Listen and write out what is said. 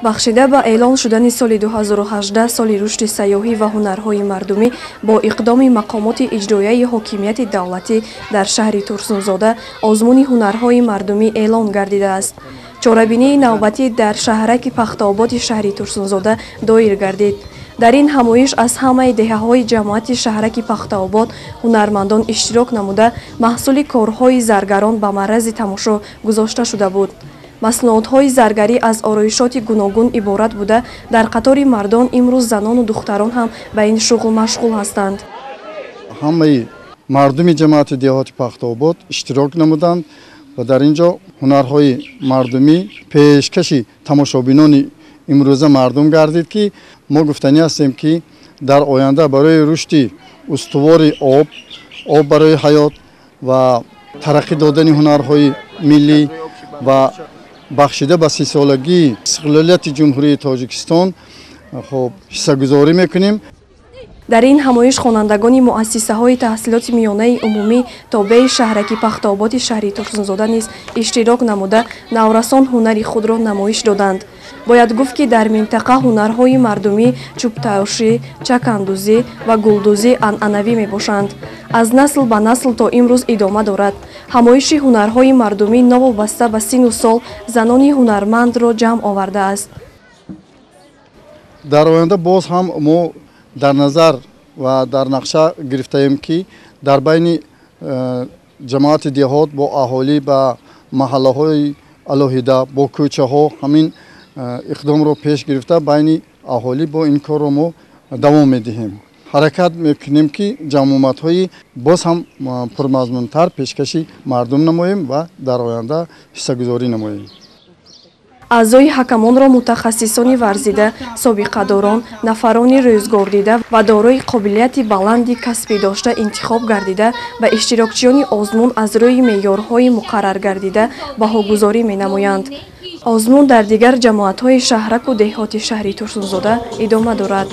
Бахшида ба эълон шудани соли 2018 соли рушди сайёҳӣ ва ҳунарҳои мардумӣ бо иқдоми мақомоти иҷроияи ҳокимияти давлатӣ дар шаҳри Турсунзода озмуни ҳунарҳои мардумӣ эълон гардидааст. Чорабинии навбатӣ дар шаҳраки Пахтаободи шаҳри Турсунзода доир гардид. Дар ин ҳамоиш аз ҳамаи деҳаҳои ҷамоати шаҳраки Пахтаобод ҳунармандон иштирок намуда, маҳсули корҳои заргарон ба маррази тамошо гузошта шуда буд. Маснуотҳои заргарӣ аз ороишоти гуногун иборат буда, дар қатори мардон имрӯз занону духтарон ҳам ба ин шуғл машғул ҳастанд. Ҳамаи мардуми ҷамоати деҳоти Пахтаобод иштирок намуданд ва дар ин ҷо ҳунарҳои мардумӣ пешкаши тамошобинони имрӯза мардум гардид, ки мо гуфтанӣ ҳастем, ки дар оянда барои рушди устувори об, об барои ҳаёт ва тараққӣ додани ҳунарҳои миллӣ ва бахшида ба 30-солагии истиқлолияти Ҷумҳурии Тоҷикистон хуб ҳиссагузорӣ мекунем. Дар ин ҳамоиш хонандагони муассисаҳои таҳсилоти миёнаи умумӣ тобеи шаҳраки Пахтаободи шаҳри Турсунзода низ иштирок намуда, наврасон ҳунари худро намоиш доданд. Бояд гуфт, ки дар минтақа ҳунарҳои мардумӣ чӯбтарошӣ, чакандӯзӣ ва гулдӯзӣ анъанавӣ мебошанд. Аз насл ба насл то имрӯз идома дорад. Ҳамоиши ҳунарҳои мардумӣ новобаста ба синну сол занони ҳунармандро ҷамъ овардааст. Дар оянда боз ҳам мо дар назар ва дар нақша гирифтаем, ки дар байни ҷамоати деҳот бо аҳолӣ ба маҳаллаҳои алоҳида бо кӯчаҳо ҳамин иқдомро пеш гирифта, байни аҳолӣ бо ин корро мо давом медиҳем. Ҳаракат мекунем, ки ҷамъомадҳои боз ҳам пурмазмунтар пешкаши мардум намоем ва дар оянда ҳиссагузорӣ намоем. Аъзои ҳакамонро мутахассисони варзида, собиқадорон, нафарони рӯзгордида ва дорои қобилияти баланди касбӣ дошта интихоб гардида, ба иштирокчиёни озмун аз рӯи меъёрҳои муқарраргардида баҳогузорӣ менамоянд. Озмун дар дигар ҷамоатҳои шаҳраку деҳоти шаҳри Турсунзода идома дорад.